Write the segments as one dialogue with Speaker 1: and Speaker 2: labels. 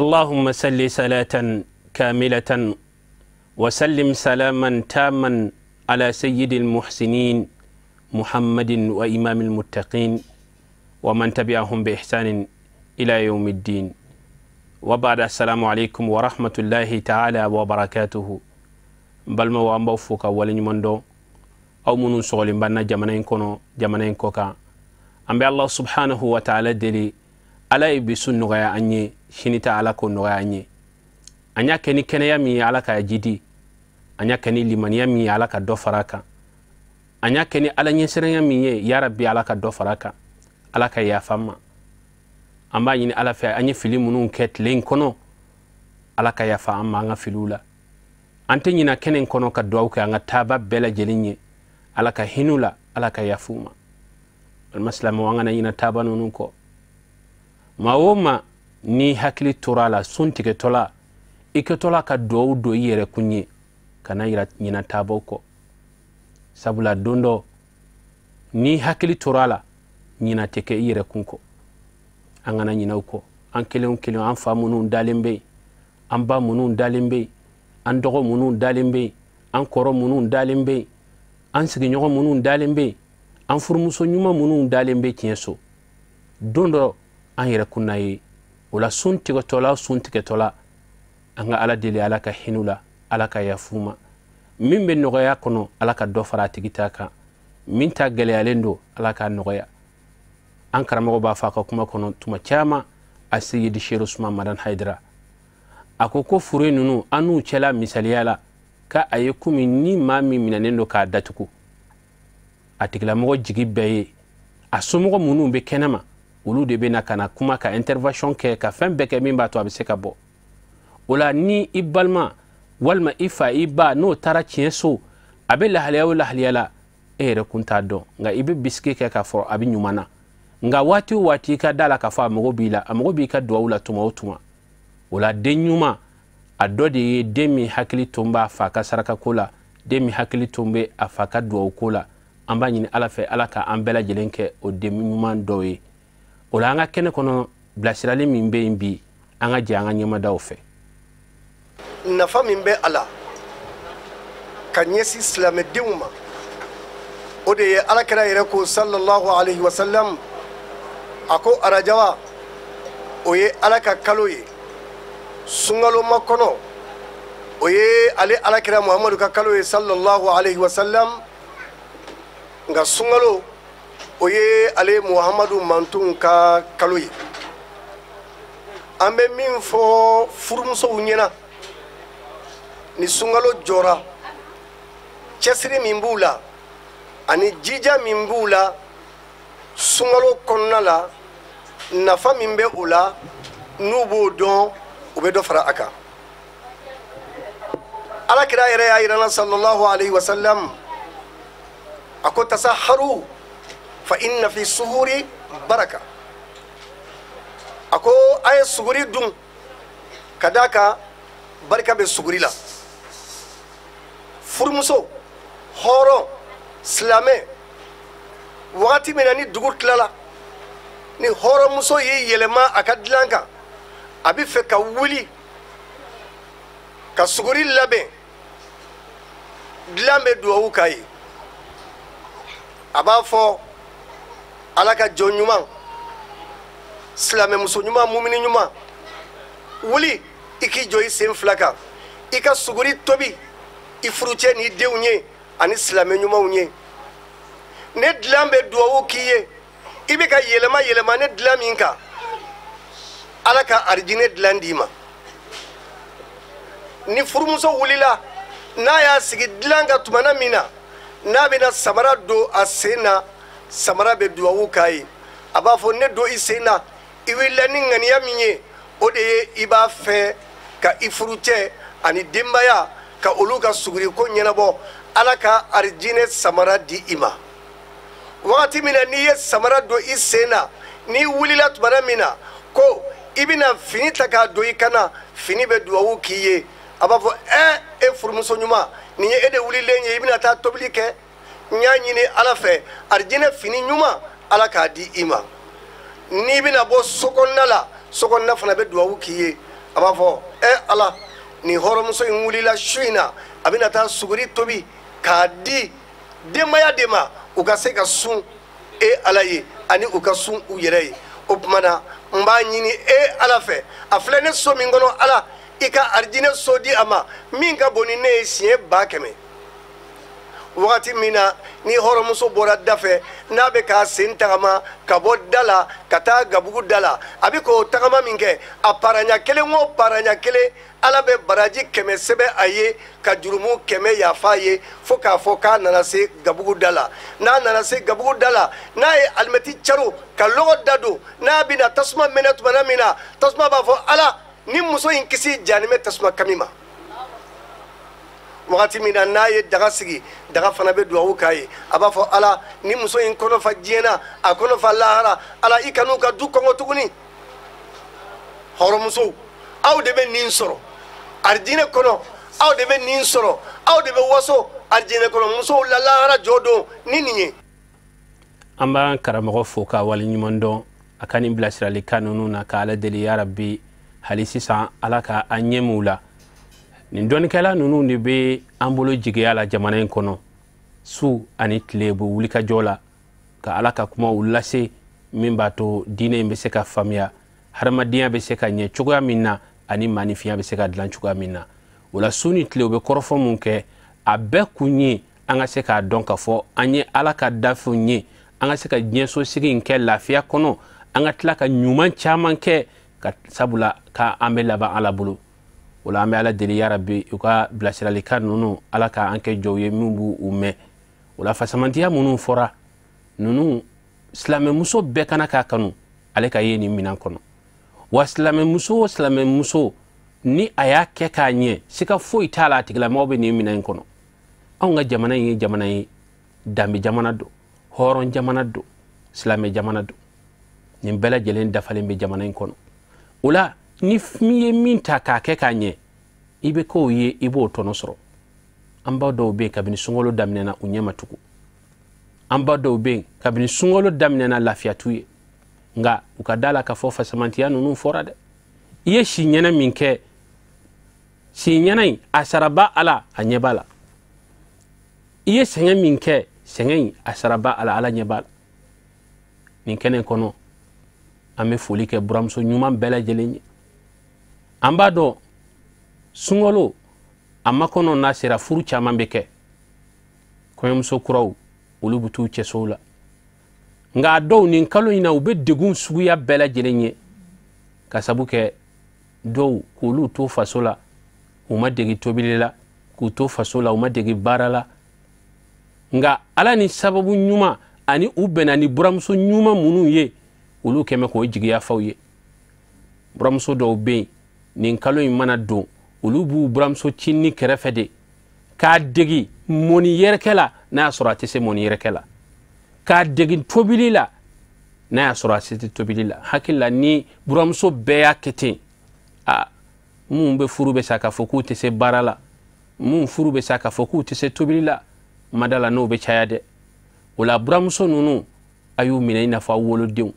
Speaker 1: اللهم صل صلاة كاملة وسلم سلاما تاما على سيد المحسنين محمد وإمام المتقين ومن تبعهم بإحسان إلى يوم الدين وبعد. السلام عليكم ورحمة الله تعالى وبركاته. بل ما وأنبو فوق أولين مندو أو منون سغلين بنا جمانين كونو جمانين كوكا أنبي الله سبحانه وتعالى دلي ala ye bi sun nɔgɔya an ye, sini ta ala ko nɔgɔya an ye. An y'a kɛ ni kɛnɛya min ye, ala ka jidi. An y'a kɛ ni limaniya min ye, ala ka dɔ fara a kan. An y'a kɛ ni ala ɲɛsiranya min ye, ya Rabbi ala ka dɔ fara a kan. Ala ka yafa an ma. An b'a ɲini ala fɛ, an ye fili minnu kɛ tile in kɔnɔ, ala ka yafa an ma an ka filiw la. An tɛ ɲina kɛnɛ in kɔnɔ ka duwawu kɛ an ka taaba bɛɛ lajɛlen ye. Ala ka hin'u la, ala ka yafa u ma. Balima silamɛw, an kana ɲina taaba ninnu kɔ. Maa o maa ni hakili tora a la sun tigɛtɔ la, i kɛtɔ la ka duwawu don i yɛrɛ kun ye, kana ɲina taabaw kɔ. Sabula don dɔ ni hakili tora a la, ɲina tɛ kɛ i yɛrɛ kun kɔ. An kana ɲina u kɔ. An kelen o kelen, an fa minnu dalen bɛ yen, an ba minnu dalen bɛ yen, an dɔgɔ minnu dalen bɛ yen, an kɔrɔ minnu dalen bɛ yen, an sigiɲɔgɔn minnu dalen bɛ yen, an furumuso ɲuman minnu dalen bɛ tiɲɛ so, don dɔ an yɛrɛ kunna ye. O la sun tigɛtɔla, sun tigɛtɔla, an ka ala deli, ala ka hin'u la, ala ka yafa u ma. Min bɛ nɔgɔya kɔnɔ, ala ka dɔ fara a tigi ta kan. Min ta gɛlɛyalen don, ala k'a nɔgɔya. An karamɔgɔ b'a fɔ a ka kuma kɔnɔ tuma caman, a Seyidi Seyidu Usman Madani Hayidara, a ko ko furu ninnu an n'u cɛla misaliya la, k'a ye komi ni maa min minɛnen don k'a datugu, a tigilamɔgɔ jigi bɛɛ ye a somɔgɔ minnu bɛ kɛnɛma, olu de bɛ na ka na kuma, ka intervention kɛ, ka fɛn bɛɛ kɛ min b'a to a bɛ se ka bɔ. O la ni i balima walima i fa, i ba, n'o taara tiɲɛ so, a bɛ lahalaya o lahalaya la, e yɛrɛ kun t'a dɔn, nka i bɛ bisigi kɛ k'a fɔ a bɛ ɲuman na. Nka waati o waati i ka da la k'a fɔ a mago b'i la, a mago b'i ka duwawu la tuma o tuma. O la den ɲuman, a dɔ de ye den min hakili tun b'a fa ka sarakako la, den min hakili tun bɛ a fa ka duwawu ko la. An b'a ɲini ala fɛ, ala ka an bɛɛ lajɛlen kɛ o den ɲuman dɔw ye. O la an ka kɛnɛ kɔnɔ, bilasirali min bɛ yen bi, an ka jɛ an ka ɲɛmadaw fɛ.
Speaker 2: Nafa min bɛ a la ka ɲɛsin silamɛdenw ma, o de ye ala kira yɛrɛ ko sallallahu alaihi wa sallam, a ko arajaba o ye ala ka kalo ye, sunkalo makɔnɔ o ye ale ala kira Muhamadu ka kalo ye sallallahu alaihi wa sallam. Nka sunkalo o ye ale Muhamadu mantonw ka kalo ye. An bɛ min fɔ furumusow ɲɛna, ni sunkalo jɔra, cɛsiri min b'u la ani jija min b'u la sunkalo kɔnɔna la, nafa min bɛ o la, n'u b'o dɔn, u bɛ dɔ fara a kan. Ala kira yɛrɛ y'a yira n na sallallahu alaihi wa sallam, a ko tasaharu fa inna fi suhuri baraka. A ko a ye suguri dun, ka d'a kan barika bɛ suguri la. Furumuso, hɔrɔn, silamɛ, wagati min na ni dugu tilala, ni hɔrɔnmuso y'i yɛlɛma a ka dilan kan, a bɛ fɛ ka wuli ka suguri labɛn, dilan bɛ duwawu k'a ye. A b'a fɔ ala ka jɔn ɲuman, silamɛmuso ɲuman, mumini ɲuman, wuli i k'i jɔ i sen fila kan, i ka suguri tobi i furucɛ n'i denw ye ani silamɛ ɲumanw ye. Ne dilan bɛ duwawu k'i ye, i bɛ ka yɛlɛma yɛlɛma ne dilan min kan, ala ka arijinɛ dilan d'i ma. Ni furumuso wulila, n'a y'a sigi dilan kan tumana min na, n'a bɛna samara don a sen na, samara bɛ duwawu k'a ye. A b'a fɔ ne don i sen na, i wulila ni ŋaniya min ye, o de ye i b'a fɛ ka i furucɛ ani denbaya ka olu ka suguriko ɲɛnabɔ, ala ka arijinɛ samara di i ma. Wagati min na n'i ye samara don i sen na, n'i wulila tumana min na ko I bɛna fini ta k'a don i kan na, fini bɛ duwawu k'i ye. A b'a fɔ e furumuso ɲuman, nin ye e de wulilen ye, i bɛna taa tobili kɛ. N y'a ɲini Ala fɛ, arijinɛ fini ɲuman Ala k'a di i ma. N'i bɛna bɔ sokɔnɔna la, sokɔnɔna fana bɛ duwawu k'i ye. A b'a fɔ Ala, nin hɔrɔnmuso in wulila su in na, a bɛna taa suguri tobi k'a di denbaya de ma, u ka se ka sun e Ala ye ani u ka sun u yɛrɛ ye. O tuma na n b'a ɲini e Ala fɛ, a filɛ ne so min kɔnɔ, Ala i ka arijinɛ so di a ma min ka bon ni ne ye siɲɛ 100,000. Wagati min na ni hɔrɔnmuso bɔra da fɛ, n'a bɛ k'a sen tagama ka bɔ da la ka taa gabugu da la, a bɛ k'o tagama min kɛ, a paraɲa kelen o paraɲa kelen, Ala bɛ baraji 100 sɛbɛn a ye ka jurumu 100 yafa a ye, fo k'a fɔ k'a nana se gabugu da la. N'a nana se gabugu da la, n'a ye alimɛti caro ka lɔgɔ da don, n'a bɛna tasuma mɛnɛ tuma min na, tasuma b'a fɔ Ala, ni muso in kisi jahanamɛ tasuma kami ma. Wagati min na n'a ye daga sigi, daga fana bɛ duwawu k'a ye. A b'a fɔ Ala, ni muso in kɔnɔ fa diɲɛ na, a kɔnɔ fa lahara, Ala i kan'u ka du kɔngɔ tuguni. Hɔrɔnmusow, aw de bɛ nin sɔrɔ arijinɛ kɔnɔ, aw de bɛ nin sɔrɔ, aw de bɛ waso arijinɛ kɔnɔ musow la lahara jɔ don ni nin ye.
Speaker 1: An b'an karamɔgɔ fo k'a waleɲuman dɔn a ka nin bilasiralikan ninnu na, ka Ala deli ya Rabbi hali sisan Ala ka an ɲɛ m'u la. Nin dɔnnikɛla ninnu de bɛ an bolo jigiya la jamana in kɔnɔ, su ani tile bɛ wulikajɔ la ka Ala ka kumaw lase min b'a to diinɛ in bɛ se ka faamuya, hadamadenya bɛ se ka ɲɛ cogoya min na, ani maanifinya bɛ se ka dilan cogoya min na. O la su ni tile u bɛ kɔrɔfɔ mun kɛ, a bɛɛ kun ye an ka se k'a dɔn k'a fɔ an ye Ala ka dafɛnw ye, an ka se ka diɲɛsosigi in kɛ lafiya kɔnɔ, an ka tila ka ɲuman caman kɛ, ka sabula k'an bɛ laban Ala bolo. O la an bɛ Ala deli ya Rabbi u ka bilasiralikan ninnu Ala k'an kɛ jɔw ye min b'u u mɛn. O la fasamantiya minnu fɔra ninnu, silamɛmuso bɛɛ kana k'a kanu ale ka ye nin minɛn kɔnɔ. Wa silamɛmuso o silamɛmuso ni a y'a kɛ k'a ɲɛ, siga foyi t'a la a tigilamɔgɔ bɛ nin minɛn in kɔnɔ. Anw ka jamana in ye jamana ye, danbe jamana don, hɔrɔn jamana don, silamɛ jamana don. Nin bɛɛ lajɛlen dafalen bɛ jamana in kɔnɔ. O la ni min ye min ta k'a kɛ k'a ɲɛ, i bɛ k'o ye, i b'o tɔnɔ sɔrɔ. An ba dɔw bɛ yen kabini sunkalo daminɛna u ɲɛ ma tugun. An ba dɔw bɛ yen kabini sunkalo daminɛna lafiya t'u ye. Nka u ka da la k'a fɔ fasamantiya ninnu fɔra dɛ. I ye si ɲɛnɛ min kɛ, si ɲɛnɛ in a saraba Ala, a ɲɛ b'a la. I ye sɛgɛn min kɛ, sɛgɛn in a saraba Ala, Ala ɲɛ b'a la. Nin kɛnɛ kɔnɔ an bɛ foli kɛ buramuso ɲuman bɛɛ lajɛlen ye. An b'a dɔn sunkalo a makɔnɔ n'a sera, furu caman bɛ kɛ. Kɔɲɔmuso kuraw olu bɛ t'u cɛsow la. Nka a dɔw nin kalo in na u bɛ degun suguya bɛɛ lajɛlen ye, ka sabu kɛ dɔw k'olu to faso la u ma degi tobili la, k'u to faso la u ma degi baara la. Nka Ala ni sababu ɲuman ani u bɛnna ni buramuso ɲuman minnu ye, olu kɛmɛ k'o jigiya f'aw ye. Buramuso dɔw bɛ yen nin kalo in mana don, olu b'u buramuso cinin kɛrɛfɛ de k'a degi mɔni yɛrɛkɛ la n'a y'a sɔrɔ a tɛ se mɔni yɛrɛkɛ la, k'a degi tobili la n'a y'a sɔrɔ a se tɛ tobili la. Hakili la ni buramuso bɛɛ y'a kɛ ten, a mun bɛ furu bɛ sa k'a fɔ k'u tɛ se baara la, mun furu bɛ sa k'a fɔ k'u tɛ se tobili la, mada la n'o bɛ caya dɛ. O la buramuso ninnu a y'u minɛ i n'a fɔ aw wolodenw.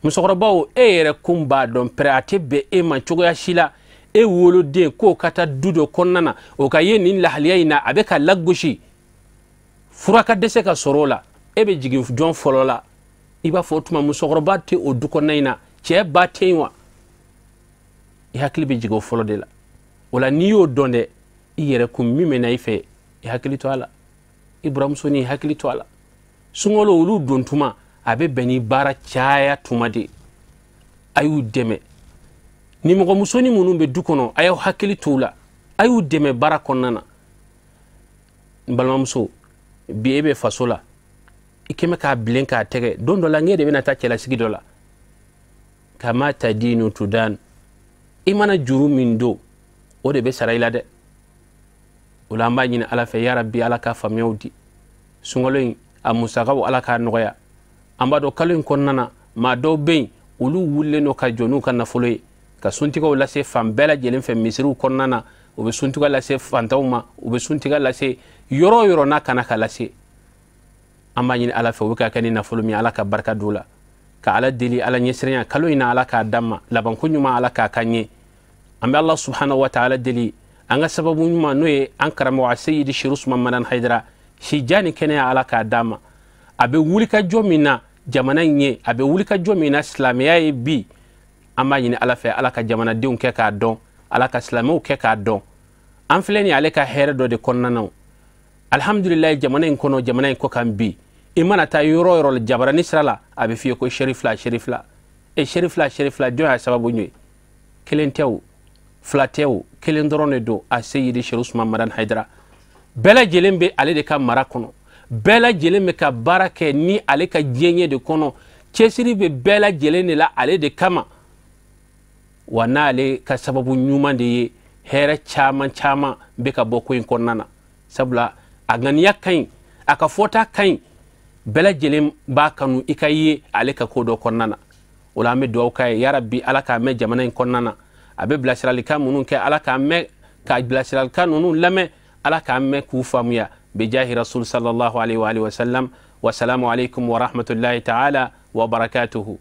Speaker 1: Musokɔrɔbaw, e yɛrɛ kun b'a dɔn pɛrɛ a tɛ bɛn e ma cogoya si la, e woloden k'o ka taa du dɔ kɔnɔna na, o ka ye nin lahaliya in na, a bɛ ka lagosi, fura ka dɛsɛ ka sɔrɔ o la, e bɛ jigin jɔn fɔlɔ la? I b'a fɔ o tuma musokɔrɔba tɛ o du kɔnɔna in na, cɛ ba tɛ yen wa? I hakili bɛ jigin o fɔlɔ de la. O la n'i y'o dɔn dɛ, i yɛrɛ kun min bɛ na i fɛ, i hakili to a la, i buramuso ni hakili to a la. Sunkalo olu don tuma a bɛ bɛn ni baara caya tuma de, a y'u dɛmɛ. Ni mɔgɔmusonin minnu bɛ du kɔnɔ, a y'aw hakili to u la, a y'u dɛmɛ baara kɔnɔna na. N balimamuso, bi e bɛ faso la, i kɛmɛ k'a bilen k'a tɛgɛ, don dɔ la n de bɛna taa cɛlasigi dɔ la. Kama tadinu tudan, i mana juru min don o de bɛ sara i la dɛ. O la an b'a ɲini Ala fɛ, ya Rabbi Ala ka faamuyaw di. Sunkalo in a musakaw Ala k'a nɔgɔya. An b'a dɔn kalo in kɔnɔna na maa dɔw bɛ yen Olu wulilen don ka jɔ n'u ka nafolo ye ka suntigɛw lase fan bɛɛ lajɛlen fɛ misiriw kɔnɔna na. U bɛ suntigɛ lase fantanw ma, u bɛ suntigɛ lase yɔrɔ o yɔrɔ n'a kana ka lase. An b'a ɲini Ala fɛ, u bɛ ka kɛ ni nafolo min, Ala ka barika don la. Ka Ala deli, Ala ɲɛsiranya kalo in na, Ala k'a d'an ma labanko ɲuman, Ala k'a k'an ye. An bɛ Allah subhanahu wa ta'ala deli, an ka sababu ɲuman n'o ye an karamɔgɔ Seyidi Chérif Ousmane Madani Haidara, si jan ni kɛnɛya Ala k'a d'an ma. A bɛ wulikajɔ min na jamana in ye, a bɛ wulikajɔ min na silamɛya ye bi, an b'a ɲini Ala fɛ, Ala ka jamanadenw kɛ k'a dɔn, Ala ka silamɛw kɛ k'a dɔn. An filɛ nin ye ale ka hɛrɛ dɔ de kɔnɔna na. Alhamdulilayi, jamana in kɔnɔ, jamana in kɔ kan bi, i mana taa yɔrɔ o yɔrɔ la jabarani sira la, a bɛ f'i ye ko Chérif la, Chérif la. E Chérif la, Chérif la, jɔn y'a sababu ye? Kelen tɛ o, fila tɛ o, kelen dɔrɔn de don, a Seyidi Chérif Ousmane Madani Haidara. Bɛɛ lajɛlen bɛ ale de ka mara kɔnɔ, bɛɛ lajɛlen bɛ ka baara kɛ ni ale ka diɲɛ de kɔnɔ, cɛsiri bɛ bɛɛ lajɛlen de la ale de kama. Wa n'ale ka sababu ɲuman de ye, hɛrɛ caman caman bɛ ka bɔ ko in kɔnɔna na, sabula a ŋaniya ka ɲi, a ka fɔta ka ɲi, bɛɛ lajɛlen b'a kanu i ka ye ale ka ko dɔ kɔnɔna na. O la an bɛ dugawu k'a ye, yarabi Ala k'a mɛn jamana in kɔnɔna na. A bɛ bilasiralikan minnu kɛ, Ala k'a mɛn ka bilasiralikan ninnu lamɛn, Ala k'an mɛn k'u faamuya. Bijahi rasul sallallahu alaihi wa alihi wa sallam. Wa salamu alaikum wa rahmatullahi ta'ala wa barakatuhu.